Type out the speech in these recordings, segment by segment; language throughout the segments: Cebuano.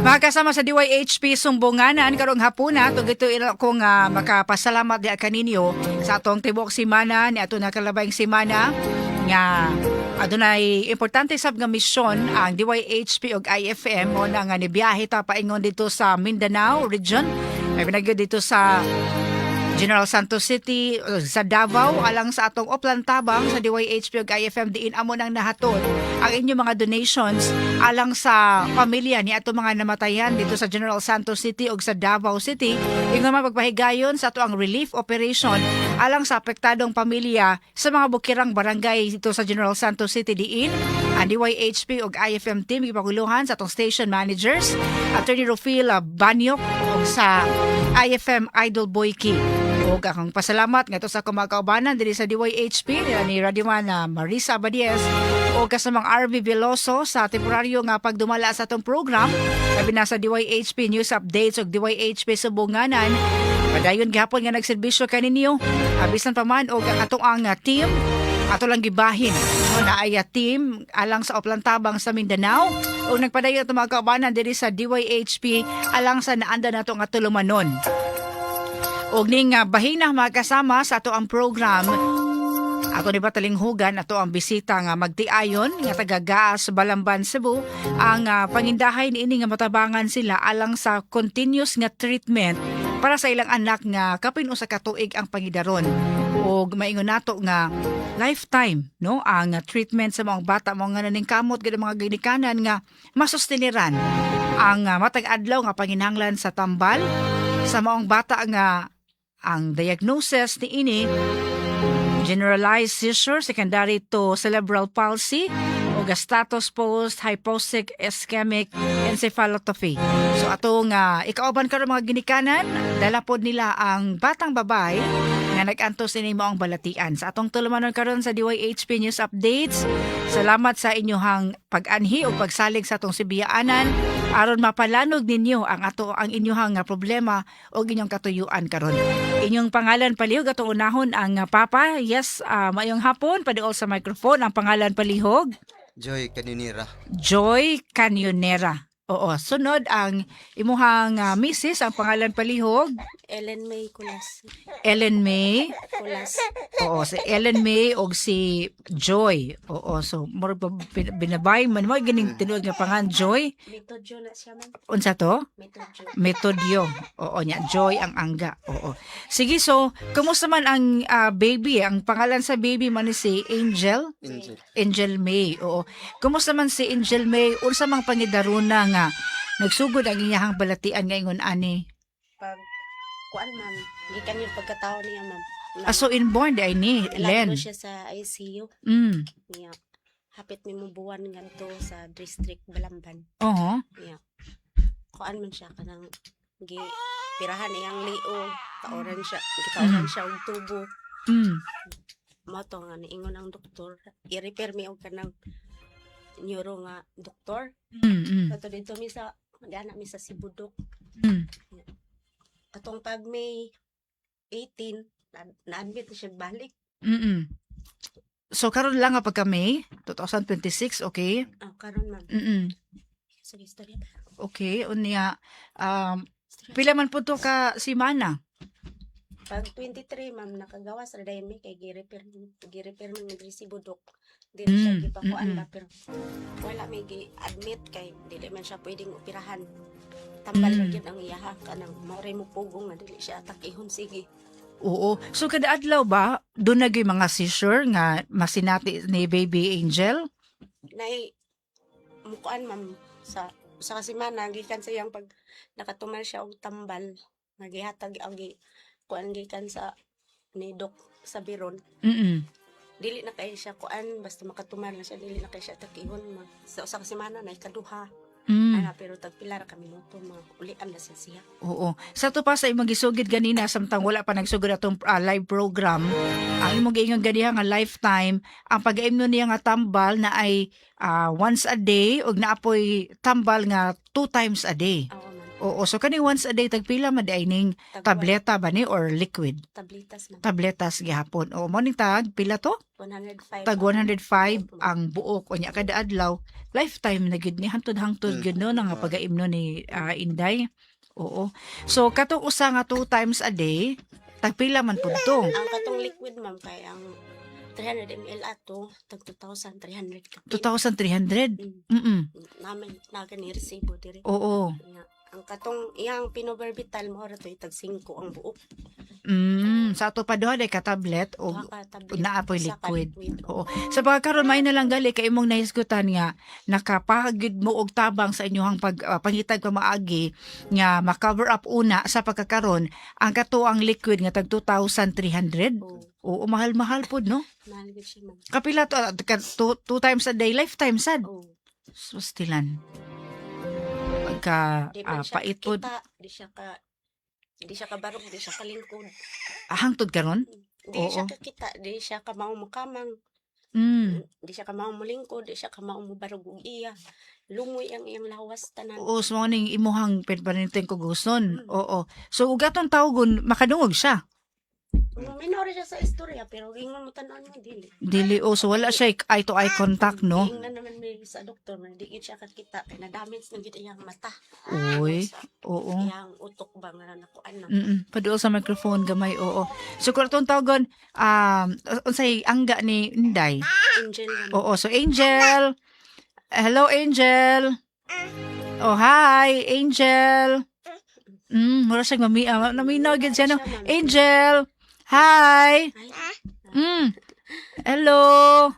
Mga kasama sa DYHP Sumbunganan karong hapuna, tug ito ila ko nga makapasalamat diha kaninyo sa atong tibuok semana ni ato nakalabayng semana nga adunay importante sab nga misyon ang DYHP ug IFM mo na nga nibiyahe ta paingon dito sa Mindanao region, ay pinagyo dito sa General Santos City, sa Davao, alang sa atong Oplan Tabang sa DYHP ug IFM, diin amo nang nahatod ang inyong mga donations alang sa pamilya ni atong mga namatayan dito sa General Santos City ug sa Davao City. Ingon man pagpahigayon sa ato ang relief operation alang sa apektadong pamilya sa mga bukirang barangay dito sa General Santos City, diin ang DYHP ug IFM team gipaguluhan sa atong station managers, Attorney Rufil Banyok, ug sa IFM, Idol Boyki. Ug akong pasalamat ngadto sa akong mga kaubanan diri sa DYHP ni Radyoman na Marisa Abadies o kasamang RV Veloso sa temporaryo nga pagdumala sa atong program, labi na sa DYHP News Updates ug DYHP Sumbunganan. Padayon gihapon nga nagserbisyo kaninyo. Bisan pa man og ang atong ang team ato lang gibahin, no, na ay team alang sa Oplan Tabang sa Mindanao ug nagpadayon atong mga kaubanan diri sa DYHP alang sa naanda nato nga tulumanon. Og ning bahina, mga kasama sa ato ang program, ako ni Batalinghugan ato ang bisita nga magtiayon nga taga Gaas, Balamban, Cebu, ang pangindahay niini nga matabangan sila alang sa continuous nga treatment para sa ilang anak nga kapin usa ka tuig ang pangidaron. Og maingon nato nga lifetime, no, ang treatment sa mga bata mo nga naningkamot gid ang mga ginikanan nga masusteniran ang matag adlaw nga panginahanglan sa tambal sa maong bata nga ang diagnosis ni ini generalized seizure secondary to cerebral palsy o status post hypoxic ischemic encephalopathy. So ato nga ikauban karon, mga ginikanan, dala pod nila ang batang babay nga nag-antos ini mo ang balatian. Sa atong tulumanon karon sa DYHP News Updates, salamat sa inyong pag-anhi o pagsalig sa atong sibiyaanan aron mapalanog ninyo ang ato ang inyong nga problema o inyong katuyuan karon. Inyong pangalan palihog, atong unahon ang papa. Yes, maayong hapon, padiol sa microphone ang pangalan palihog. Joy Caninira. Joy Canyonera. Oo, sunod ang imuhang misis, ang pangalan palihog. Ellen May Kulas. Ellen May. Kulas. Oo, si Ellen May og si Joy. Oo, so murag pa binabay man mo ganing tinuod nga pangan, Joy. Metodyo na siya, ma'am. Unsa to? Metodyo. Metodio. Oo nya, Joy ang angga. Oo. Sige, so kumusta man ang baby? Ang pangalan sa baby man ni si Angel? Angel. Angel May. Oo. Kumusta man si Angel May? Unsa mang pangidaruna nga nagsugod ang iyahang balatian nga ingon ani? Pag kuan, ma'am, gikan yung pagkatao niya, ma'am. Ah, so inborn di ay ni Len. Len. Siya sa ICU. Niya. Hapit mi mo buwan ngadto sa district Balamban. Oo. Niya. Kuan man siya kanang gi pirahan iyang lio, taoran siya, gitaoran siya og tubo. Mao to nga niingon ang doktor, i-refer mi og kanang neuro nga doktor. Kato dito mi sa dana mi sa Cebu, Dok. Katong pag May 18 na-admit na siya balik. So karon lang nga pagka May 2026, okay? Oh, karon, ma'am. Sige, istorya. Okay, unya Istorya. pila man po to ka semana? Pag 23, ma'am, nakagawas ra dayon mi kay gi-refer mi diri Cebu, Dok. Diri siya gipakuan ba, pero wala may gi-admit kay dili man siya pwedeng operahan. Tambal ra gyud ang iyaha, kanang mao ray mo pugong nga dili siya atakihon sige. Oo. So kada adlaw ba doon na gyud mga seizure nga masinati ni baby Angel? Nay mukuan, ma'am, sa kasimana gikan sa iyang pag nakatuman siya og tambal nga gihatag ang gi kuan gikan sa ni Doc sa Biron. Dili na kay siya kuan, basta makatuman na siya, dili na kay siya atakihon, ma. Sa kasimana na ikaduha ana, pero tag pila ra ka minuto ulian na siya siya. Oo. Sa to pa sa imong gisugid ganina samtang wala pa nagsugod atong live program, ang imong giingon ganiha nga lifetime ang pag-aimno niya nga tambal na ay once a day ug naapoy tambal nga two times a day. Ako, ma'am. Oo, so kani once a day, tagpila man diay ning tableta ba ni or liquid? Tabletas, ma'am. Tabletas gihapon. Oo, mo ning tag pila to? 105. Tag 105 ang buok unya kada adlaw. Lifetime na gid ni, hantod-hangtod gyud, no, nga pagaimno ni Inday. Oo. So katong usa nga two times a day, tagpila man pud to? Ang katong liquid, ma'am, kay ang 300 ml ato tag 2,300 kapin. 2,300. Naman na ni resibo diri. Nga, ang katong iyang phenobarbital mo ra to tag 5 ang buok. Sa ato pa duha day ka tablet o Duha ka tablet, naa po'y usa ka liquid. Oo. Sa pagkaron, may na lang gali kay imong nahisgutan nga nakapagid mo og tabang sa inyong pangitag pamaagi nga ma-cover up una sa pagkakaron ang katuang liquid nga tag 2,300. Oo. Oo, mahal-mahal pod, no? Mahal gid siya, ma'am. Kapila to, two times a day, lifetime sad. Oo. Sustilan. Pagka Di man siya pait pod. kakita, di siya kabarog, di siya kalingkod. Hangtod karon? Di siya kakita, di siya kamao mokamang, di siya kamao molingkod, di siya kamao mobarog og iya. Lumoy ang iyang lawas tanan. Oo, so mao ning imuhang permanenteng kuguson. Oo. So ug atong tawgon, makadungog siya? Minor siya sa istorya pero ingon mo tan-on mo, dili. Dili, oh, so wala siya eye to eye contact, no? Giingnan naman may sa doktor na di gid siya kakita kay na damage na gid iyang mata. Uy, Sa oo. iyang utok ba nga nakuan na. Paduol sa microphone gamay, oo. So kung atong tawgon, unsay angga ni Inday? Angel naman. Oo, so Angel. Hello, Angel. Oh, hi, Angel. Mura siya mamia. Naminaw gid siya, no? Siya, ma'am. Angel. Hi. Ay, Hello.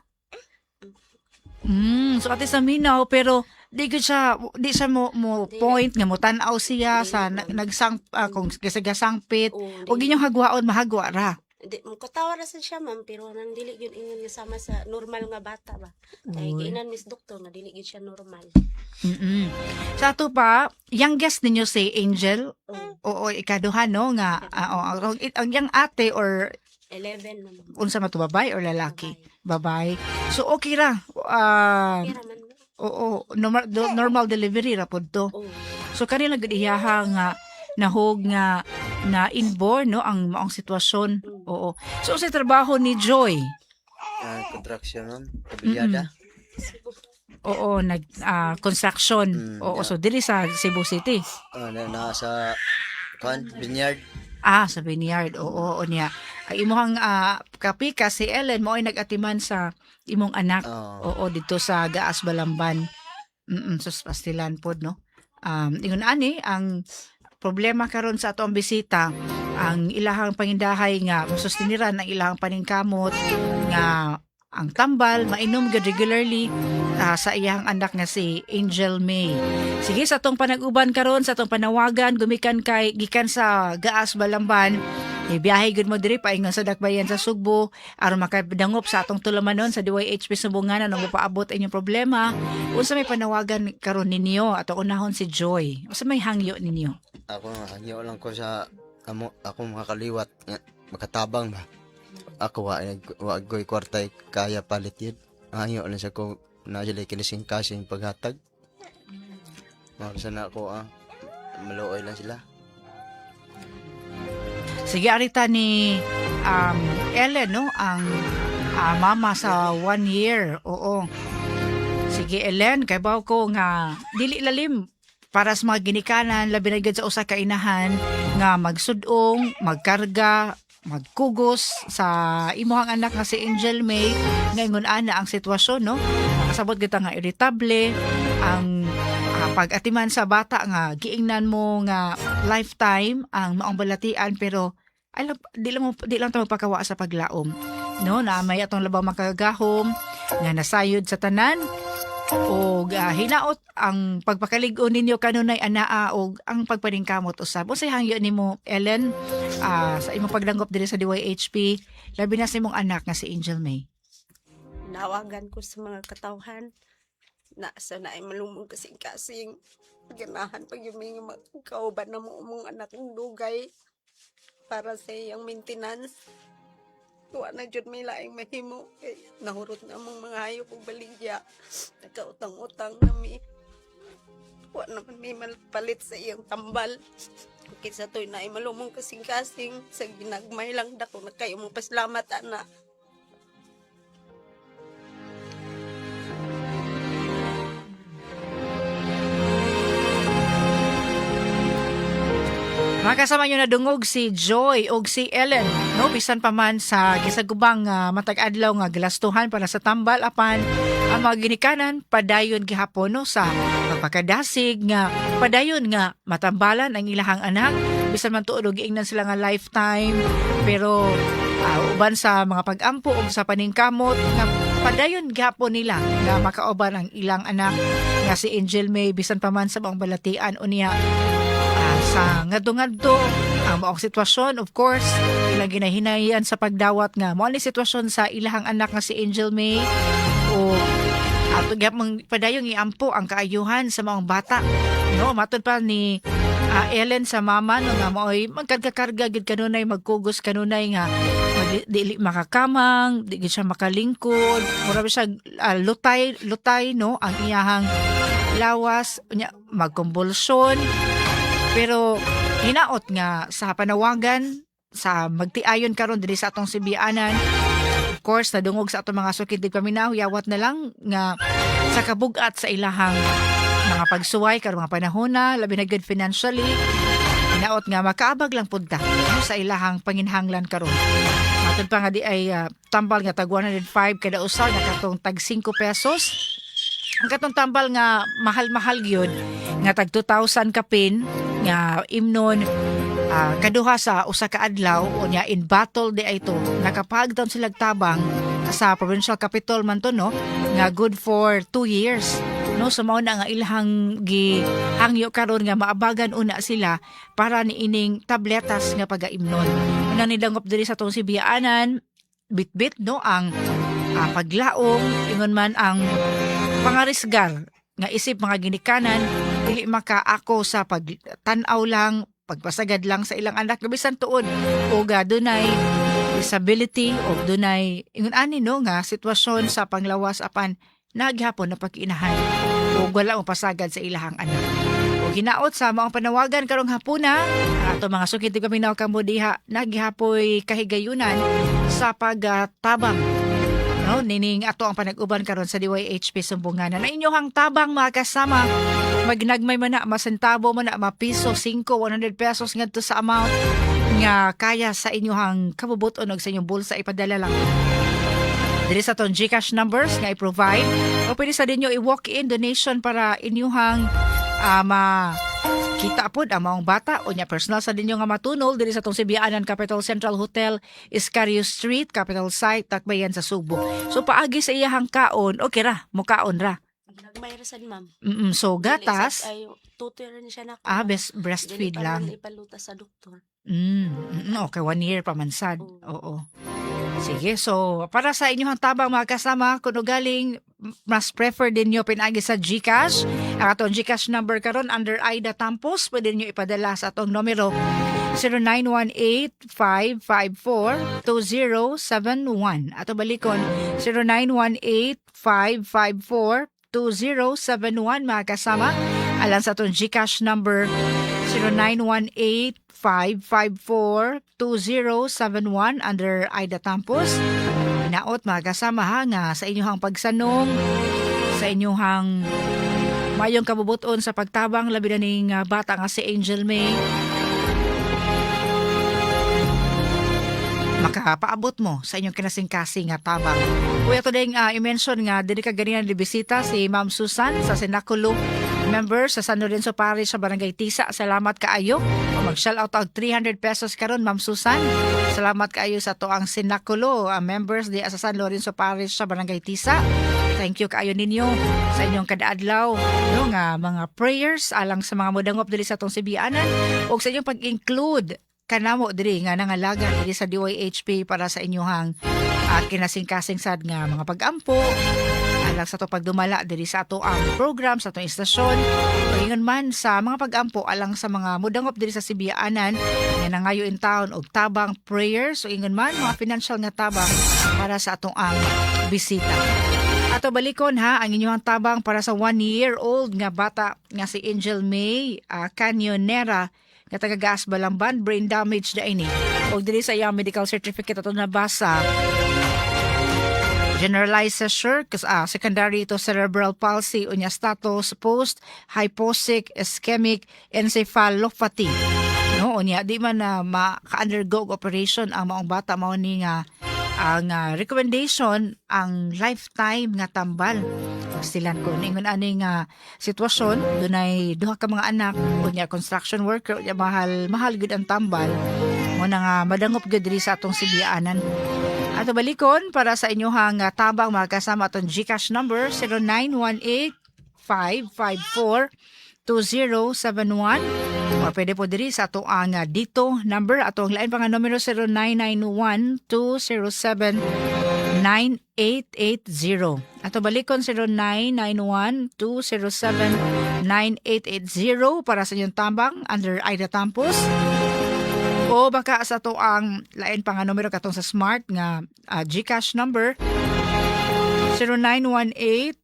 So ate sa minaw pero di siya mo Di. point nga mo tan-aw siya Di, sa ma'am. nagsang kung gasangpit Oo, o ginyong hagwaon, mahagwa ra. Di, katawa ra sad siya, ma'am, pero nang dili gyud ingon nga sama sa normal nga bata ba. Kay Uy. giinan miss doktor nga dili gyud siya normal. Sa ato pa, youngest ninyo si Angel. Oo. Oo, ikaduha, no, nga oo, ang yang ate or 11 na, ma'am. unsa man to, babae or lalaki? Babae. So okay ra. Babae. Kira man. Oo, normal delivery ra pod to. Oo. So kanila gud iyaha nga nahog nga na inborn, no, ang maong sitwasyon. Oo. So sa trabaho ni Joy? Contraction, ma'am. Kabilyada. Cebu. Oo, nag construction. Oo, so diri sa Cebu City. Na sa kan vineyard. Ah, sa vineyard. Oo, oo niya. Ang imuhang kapika si Ellen mo ay nag-atiman sa imong anak. Oh. Oo, dito sa Gaas Balamban. Sus pastilan pod, no. Ingon ani ang problema karon sa ato ang bisita, ang ilahang pangindahay nga sustiniran ang ilahang paningkamot nga ang tambal mainom gyud regularly sa iyang anak nga si Angel May. Sige, sa atong panag-uban karon, sa atong panawagan gumikan kay gikan sa Gaas Balamban, biyahe gud mo diri paingon sa Dakbayan sa Sugbo aron makadangop sa atong tulamanon sa DYHP Sumbunganan ug mapaabot inyong problema. Unsa may panawagan karon ninyo? Ato unahon si Joy. Unsa may hangyo ninyo? Ako hangyo lang ko sa amo ako mga kaliwat nga makatabang ba. Ako wa ko'y kwartay kaya palit yun. Hangyo lang sa ko na sila kinising kasing paghatag. Mao sana ako maluoy lang sila. Sige, arita ni Ellen, no, ang mama sa 1 year. Oo. Sige, Ellen, kay baw ko nga dili lalim para sa mga ginikanan, labi na gyud sa usa ka inahan nga magsudong, magkarga, magkugos sa imuhang anak nga si Angel May nga ingon ana ang sitwasyon, no? Nakasabot kita nga irritable ang pag-atiman sa bata nga giingnan mo nga lifetime ang maong balatian, pero alam di lang ta magpakawa sa paglaom, no, na may atong labaw makagahom nga nasayod sa tanan og hinaot ang pagpakalig-on ninyo kanunay anaa og ang pagpaningkamot usab. Unsay hangyo nimo, Ellen, sa imong pagdangop diri sa DYHP, labi na sa imong anak nga si Angel May? Nawagan ko sa mga katawhan na sa naay malumong kasing-kasing ganahan pag yung mga kauban na mo mong anak ng dugay para sa iyang maintenance. Wa na jud may laing mahimo kay nahurot na among mga hayop og baligya, nagkautang-utang na mi. Wa naman may palit sa iyang tambal. Kung kinsa to'y naimalumong kasing-kasing, sa ginagmay lang dako na kayo mong pasalamat, ana. Mga kasama nyo, nadungog si Joy og si Ellen, no? Bisan pa man sa gisagubang matag adlaw nga gilastuhan para sa tambal, apan ang mga ginikanan padayon gihapon, no, sa pagpakadasig nga padayon nga matambalan ang ilahang anak bisan man tuod og giingnan sila nga lifetime, pero uban sa mga pag-ampo ug sa paningkamot nga padayon gihapon nila nga makauban ang ilang anak nga si Angel May bisan pa man sa maong balatian unya sa ngadto-ngadto ang maong sitwasyon. Of course, ilang ginahinayan sa pagdawat nga mao ni sitwasyon sa ilahang anak nga si Angel May o ato gyapon padayong iampo ang kaayuhan sa maong bata, no? Matud pa ni Ellen sa mama, no, nga maoy magkarga-karga gid kanunay, magkugos kanunay nga dili makakamang, di gid siya makalingkod, mura ba siya lutay lutay, no, ang iyahang lawas unya magkonbulsyon. Pero hinaot nga sa panawagan sa magtiayon karon dinhi sa atong Sibianan, of course nadungog sa atong mga sukid paminaw, yawat na lang nga sa kabugat sa ilahang mga pagsuway karong mga panahon na, labi na gud financially, hinaot nga makaabag lang pud ta, no, sa ilahang panginhanglan karon. Matod pa nga di ay tambal nga tag 105 kada usa nga katong tag 5 pesos. Ang katong tambal nga mahal-mahal gyud nga tag 2,000 kapin nga imnon kaduha sa usa ka adlaw unya in battle di ay to, nakapagdaon sila tabang sa provincial capital man to, no, nga good for 2 years, no? So mao na nga ilahang gihangyo karon nga maabagan una sila para niining tabletas nga pagaimnon. Una nidangop diri sa atong Sibianan, bitbit, no, ang paglaom, ingon man ang pangarisgar nga isip mga ginikanan dili makaako sa pagtan-aw lang, pagpasagad lang sa ilang anak bisan tuod og dunay disability o dunay ingon ani, no, nga sitwasyon sa panglawas, apan naghapon na pag-inahan ug wala mo pasagad sa ilahang anak. Ug hinaot sa maong panawagan karong hapuna, ato mga sukid tigpaminaw kamo diha naghihapoy kahigayunan sa pagtabang, no, nining ato ang panag-uban karon sa DYHP Sumbunganan. Na inyong tabang, mga kasama, magnagmay man na, masentabo man na, mapiso, 5, 100 pesos ngadto sa amount nga kaya sa inyong kabubuton og sa inyong bulsa, ipadala lang diri sa atong GCash numbers nga i-provide o pwede sa ninyo i-walk-in donation para inyuhang ma kita pod ang maong bata o nya personal sa ninyo nga matunol diri sa atong Sibianan, Capital Central Hotel, Iscario Street, Capital Site, Dakbayan sa Sugbo. So paagi sa iyahang kaon, okay ra, mukaon ra. Nagmay ra sad, ma'am. So Dili gatas, sad ay tutoy ra ni siya nako. Ah, best breastfeed Dili pa lang. man ipaluta sa doktor. Okay, 1 year pa man sad. Oo. Oo. Sige, so para sa inyong tabang, mga kasama, kung galing mas prefer din nyo pinagi sa GCash. Ang atong GCash number karon under Aida Tampos, pwede niyo ipadala sa atong numero 0918-554-2071. Ato balikon, 0918-554-2071, mga kasama. Alang sa atong GCash number 0918-554-2071 under Aida Tampos. Hinaot, mga kasama ha, nga sa inyong pagsanong, sa inyong mayong kabubuton sa pagtabang labi na ning bata nga si Angel May, makapaabot mo sa inyong kinasingkasing nga tabang. Kuya, to ding i-mention nga dili ka ganina ni bisita si Ma'am Susan sa Sinakulo, member sa San Lorenzo Parish sa Barangay Tisa. Salamat kaayo. Mag-shout out og 300 pesos karon, Ma'am Susan. Salamat kaayo sa atoang Sinakulo members di sa San Lorenzo Parish sa Barangay Tisa. Thank you kaayo ninyo sa inyong kadaadlaw, no, nga mga prayers alang sa mga mudangop diri sa atong Sibianan ug sa inyong pag-include kanamo diri nga nangalaga diri sa DYHP para sa inyong kinasingkasing sad nga mga pag-ampo alang sa ato pagdumala diri sa ato ang program sa atong istasyon o ingon man sa mga pag-ampo alang sa mga mudangop diri sa Sibianan nga nangayo in town og tabang, prayers o ingon man mga financial nga tabang para sa atong ang bisita. Ato balikon ha ang inyong tabang para sa 1-year-old nga bata nga si Angel May Canyonera nga taga Gaas Balamban, brain damage na ini. Og diri sa iyang medical certificate ato nabasa, generalized seizure secondary to cerebral palsy, unya status post hypoxic ischemic encephalopathy, no? Unya di man na maka-undergo og operation ang maong bata, mao ni nga ang recommendation ang lifetime nga tambal. Silan ko ningon ani nga sitwasyon, dunay duha ka mga anak, unya construction worker, unya mahal mahal gud ang tambal, mo na nga madangop gyud diri sa atong Sibianan. Ato balikon para sa inyong tabang, mga kasama, atong GCash number 0918 554 2071 or pwede po diri sa ato ang dito number, ato ang lain pa nga numero 0991 207 9880. Ato balikon 0991 207 9880 para sa inyong tambang under Aida Tampos. O baka sa ato ang lain pa nga numero katong sa Smart nga GCash number 0918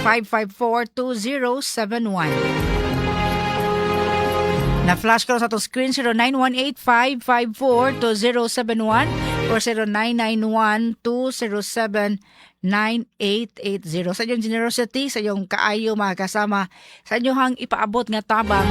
554 2071. Na-flash ko sa atong screen 0918-554-2071 or 0991-207-9880. Sa inyong generosity, sa inyong kaayo, mga kasama, sa inyong ipaabot nga tabang,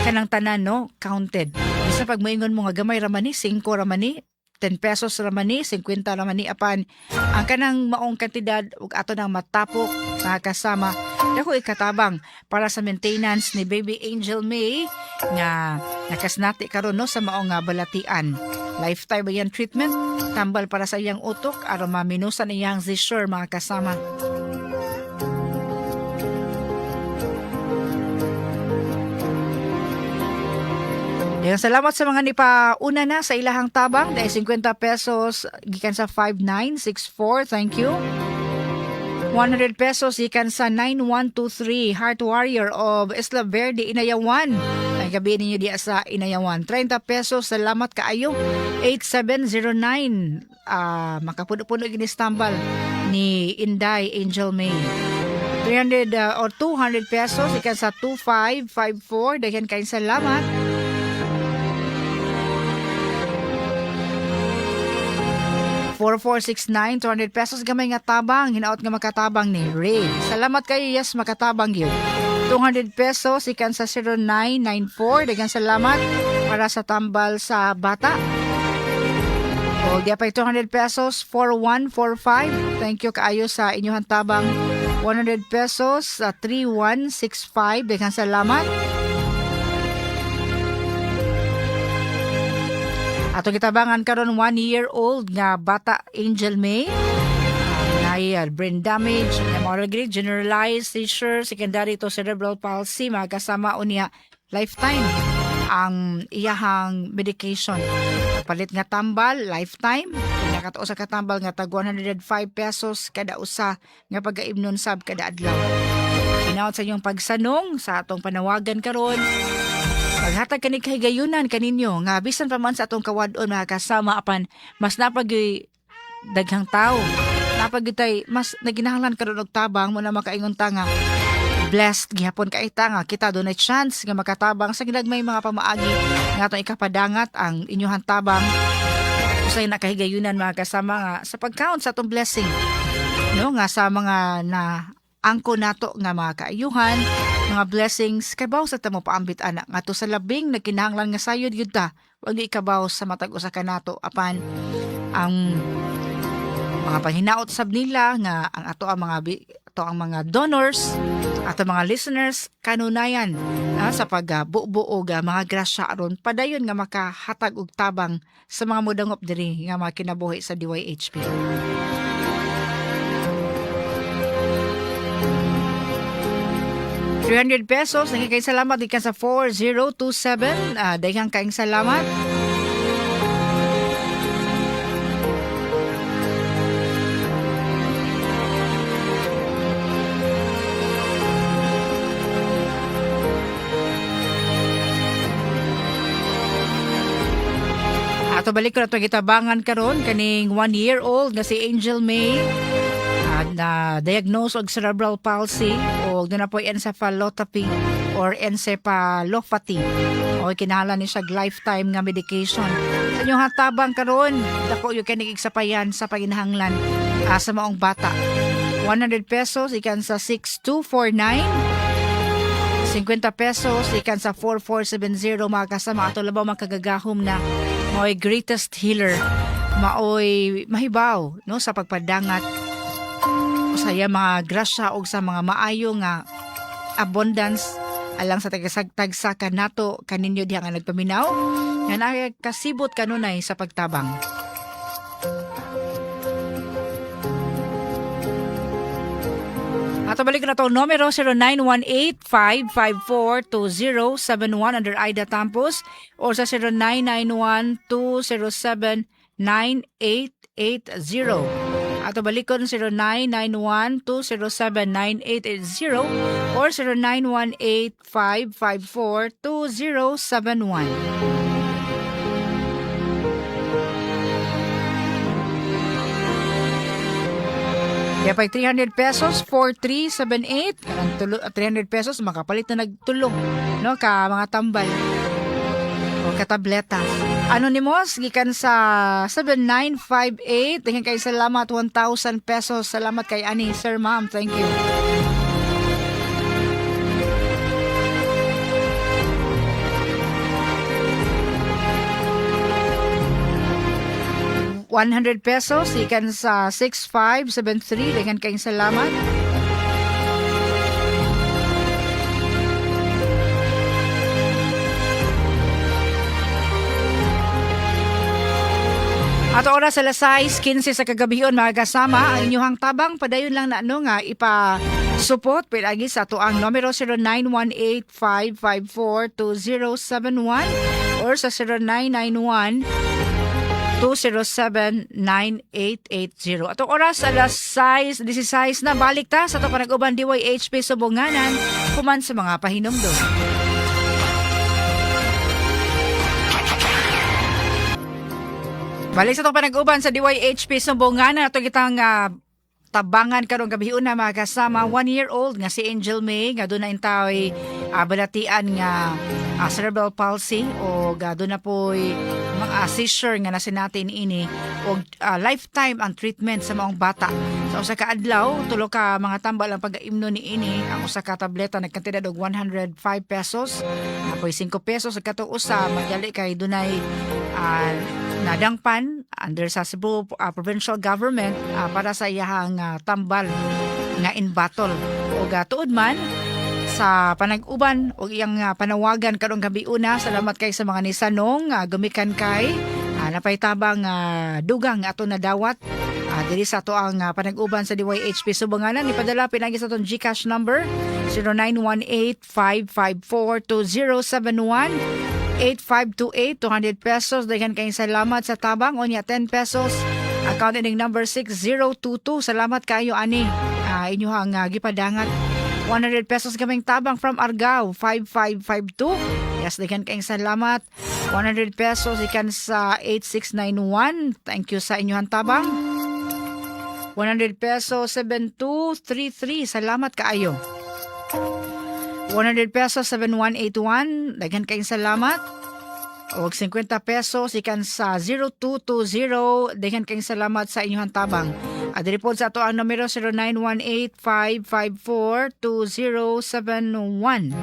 kanang tanan, no, counted. Bisa pag moingon mo nga gamay ramani, 5 ramani, 10 pesos ramani, 50 ramani, apan ang kanang maong kantidad ug ato nang matapok, mga kasama, dako ikatabang para sa maintenance ni Baby Angel May nga nakasnati karon, no, sa maong nga balatian. Lifetime ba yan treatment? Tambal para sa iyang utok aron maminusan iyang seizure, mga kasama. Daghang salamat sa mga nipauna na sa ilahang tabang. Dahil 50 pesos gikan sa 5964. Thank you. 100 pesos gikan sa 9123 Heart Warrior of Isla Verde, Inayawan. Ang gabi ninyo diya sa Inayawan. 30 pesos, salamat kaayo. 8709. Makapuno-puno gini tambal ni Inday Angel May. 300 or 200 pesos ikan sa 2554. Daghan kayong salamat. 4469, 200 pesos, gamay nga tabang, hinaot nga makatabang ni Ray. Salamat kayo, yes, makatabang yun. 200 pesos ikan sa 0994, daghan salamat para sa tambal sa bata. O di pa 200 pesos, 4145. Thank you kaayo sa inyong tabang. 100 pesos sa 3165, daghan salamat. Ato gitabangan karon 1-year-old nga bata Angel May. Nay brain damage, hemorrhagic, generalized seizure, secondary to cerebral palsy, mga kasama, unya lifetime ang iyahang medication. Palit nga tambal, lifetime. Unya katuo sa katambal nga tag 105 pesos kada usa nga pagaimnon sab kada adlaw. Hinaot sa inyong pagsanong sa atong panawagan karon, paghatag kani kahigayunan kaninyo nga bisan pa man sa atong kawad-on, mga kasama, apan mas napagyoy daghang tao. Napagyoy tay mas naginahanglan karon og tabang mo na makaingon ta nga blessed gihapon kay ta nga kita dunay chance nga makatabang sa ginagmay mga pamaagi nga atong ikapadangat ang inyuhang tabang. Usay nakahigayunan, mga kasama, nga sa pag-count sa atong blessing, no, nga sa mga na angko nato nga mga kaayuhan, mga blessings, kay baw sa tamo paambit ana ngadto sa labing nagkinahanglan nga sayod gyud ta, wag ikabaw sa matag usa ka nato, apan ang mga panghinaot sab nila nga ang ato ang mga ato ang mga donors, ato mga listeners kanunayan sa pagbuo og mga grasya aron padayon nga makahatag og tabang sa mga mudangop diri nga mga kinabuhi sa DYHP. 300 pesos, nagkikay salamat ikan sa 4027. Daghang kaayong salamat. Ato Ato balik ko na itong gitabangan karon kaning 1 year old nga si Angel May na diagnose og cerebral palsy o doon na po encephalopathy or encephalopathy o kinahanglan ni siya lifetime nga medication. Sa inyong hatabang karon, dako yung kanig igsapayan sa paginahanglan sa maong bata. 100 pesos ikan sa 6249, 50 pesos ikan sa 4470, mga kasama. Ato labaw makagagahom na maoy greatest healer, maoy mahibaw, no, sa pagpadangat sa iya mga grasya og sa mga maayo nga abundance alang sa tagasagtag kanato kaninyo diha nga nagpaminaw nga naay kasibot kanunay sa pagtabang. Ato balik na to numero 0918-554-2071 under Aida Tampos or sa 0991-207-9880. Ato balikon 0991-207-9880 or 0918-554-2071. Kaya pag 300 pesos, 4378, ang tulo, 300 pesos, makapalit na nagtulong, no, ka mga tambal o katableta. Anonymous, gikan sa 7958, tingin kay salamat, 1,000 pesos. Salamat kay ani, sir, ma'am. Thank you. 100 pesos ikan sa 6573, daghan kayong salamat. Ato oras alas 6:15 sa kagabion, mga kasama. Ang inyong tabang padayon lang na ano nga ipa-support pinagi sa ato ang numero 0918-554-2071 or sa 0991 207-9880. Atong oras, alas 6:16 na. Balik ta sa ito panag-uban DYHP Subonganan, human sa mga pahinumdum. Balik sa itong panag-uban sa DYHP Sumbonganan. Ato kitang tabangan karong gabi una, mga kasama, 1 year old nga si Angel May nga doon na intaway balatian nga cerebral palsy o doon na po'y mga seizure nga nasinati ini o lifetime ang treatment sa maong bata. Sa usa ka adlaw, tulo ka mga tambal ang pag-aimno ni ini. Ang usa ka tableta nagkantidad og 105 pesos, apoy 5 pesos sa katong usa. Magali kay dunay nadangpan under sa Cebu Provincial Government para sa iyahang tambal nga in bottle. Ug tuod man sa panag-uban og iyang panawagan karong gabi una, salamat kay sa mga nisanong gumikan kay napay tabang dugang ato nadawat diri sa ato ang panag-uban sa DYHP Subanganan. Ipadala pinagi sa atong GCash number 0918-554-2071. 8528, 200 pesos, daghan kayong salamat sa tabang. Unya 10 pesos, account ending number 6022, salamat kayo ani inyuhang gipadangat. 100 pesos kaming tabang from Argao, 5552. Yes, daghan kayong salamat. 100 pesos ikan sa 8691, thank you sa inyuhang tabang. 100 pesos 7233, salamat kaayo. 100 pesos 7181, daghan kayong salamat. O 50 pesos ikan sa 0220, daghan kayong salamat sa inyong tabang. Adiri po sa ato ang numero 0918-554-2071.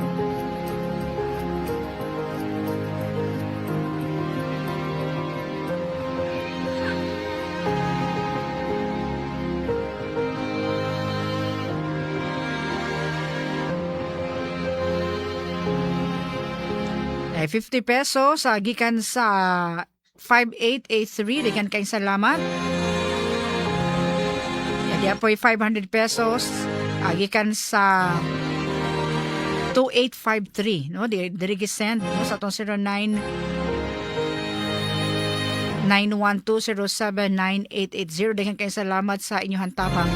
Ay 50 pesos sa gikan sa 5883, daghan kayong salamat. Yadi apoy 500 pesos gikan sa 2853, no, di diri send, no, sa atong 09 912079880. Daghan kayong salamat sa inyong tabang.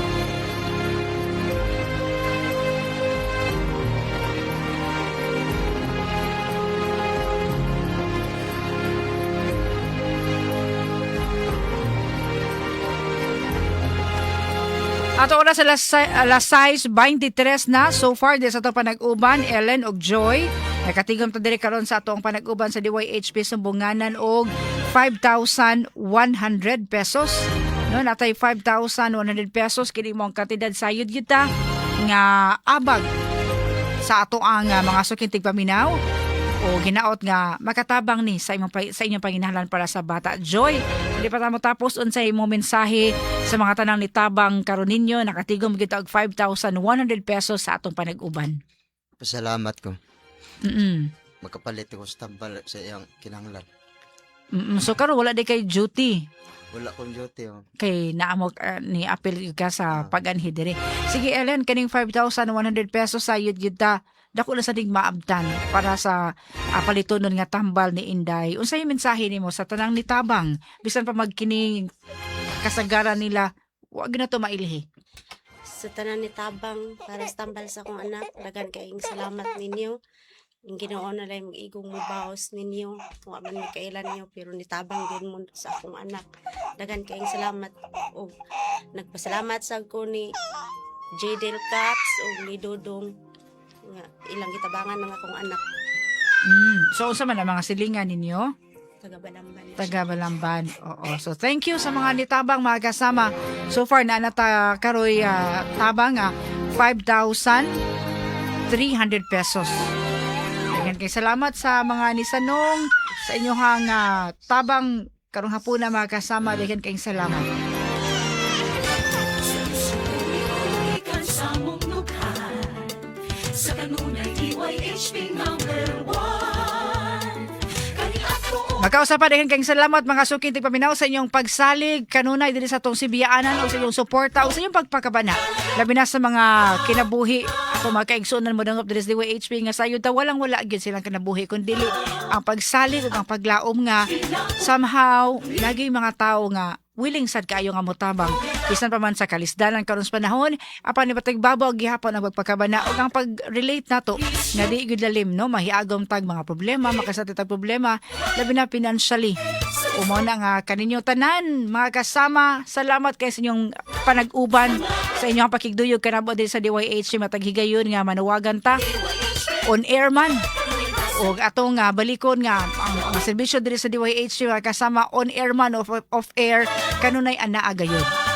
Ato oras alas 6:23 na. So far, di sa ato panag-uban, Ellen og Joy. Nakatigom ta diri karon sa atong panag-uban sa DYHP Sumbunganan og 5,100 pesos. No, natay 5,100 pesos, kini mo ang kantidad sayod kita nga abag sa ato ang mga suking tigpaminaw o ginaot nga makatabang ni sa inyong panginahanglan para sa bata. Joy, hindi pa ta mo tapos, unsay imong mensahe sa mga tanang nitabang karon ninyo? Nakatigom kita og 5,100 pesos sa atong panag-uban. Pasalamat ko. Makapalit ko sa tambal sa iyang kinahanglan. So karon wala di kay duty? Wala kong duty, oh. Kay naamok ni apil ka sa pag-anhi diri. Sige Ellen, kaning 5,100 pesos sayod gyud ta dako na sa ning maabtan para sa palitonon nga tambal ni Inday. Unsay mensahe nimo sa tanang nitabang bisan pa magkining kasagaran nila wa gyud na to mailhi? Sa tanan ni tabang para sa tambal sa akong anak, daghan kaayong salamat ninyo. Ang Ginoo na lang mag-igong mubaos ninyo. Wa man mi kailan ninyo pero nitabang gyud mo sa akong anak. Daghan kaayong salamat og nagpasalamat sa ko ni Jadel Caps og ni Dodong nga ilang gitabangan ng akong anak. So unsa man ang mga silingan ninyo? Taga Balamban na siya. Taga Balamban. Oo. So thank you sa mga nitabang, mga kasama. So far na nata karoy tabang 5,300 pesos. Daghan kay salamat sa mga nisanong sa inyong tabang karong hapuna, mga kasama. Daghan kayong salamat. Ikan sa mong nukhan sa kanunay DYHP number 1 kani ato. Makausa pa, daghan kayong salamat, mga suking tigpaminaw, sa inyong pagsalig kanunay diri sa atong sibiyaanan o sa inyong suporta o sa inyong pagpakabana. Labi na sa mga kinabuhi ako, mga kaigsuonan mo dangop diri sa DYHP nga sayod ta walang wala gyud silang kinabuhi kun dili ang pagsalig ug ang paglaom nga somehow lagi mga tao nga willing sad kaayo nga motabang bisan pa man sa kalisdanan karon sa panahon, apan ni patagbabaw gihapon ang pagpakabana ug ang pag-relate nato nga di gyud lalim, no, mahiagom tag mga problema, makasati tag problema, labi na financially. Umo na nga kaninyo tanan, mga kasama, salamat kay sa inyong panag-uban, sa inyong pakigduyog kanabo din sa DYH matag higayon nga manawagan ta on air man og atong nga balikon nga ang serbisyo diri sa DYH, mga kasama, on air man, off air, kanunay anaa gayud.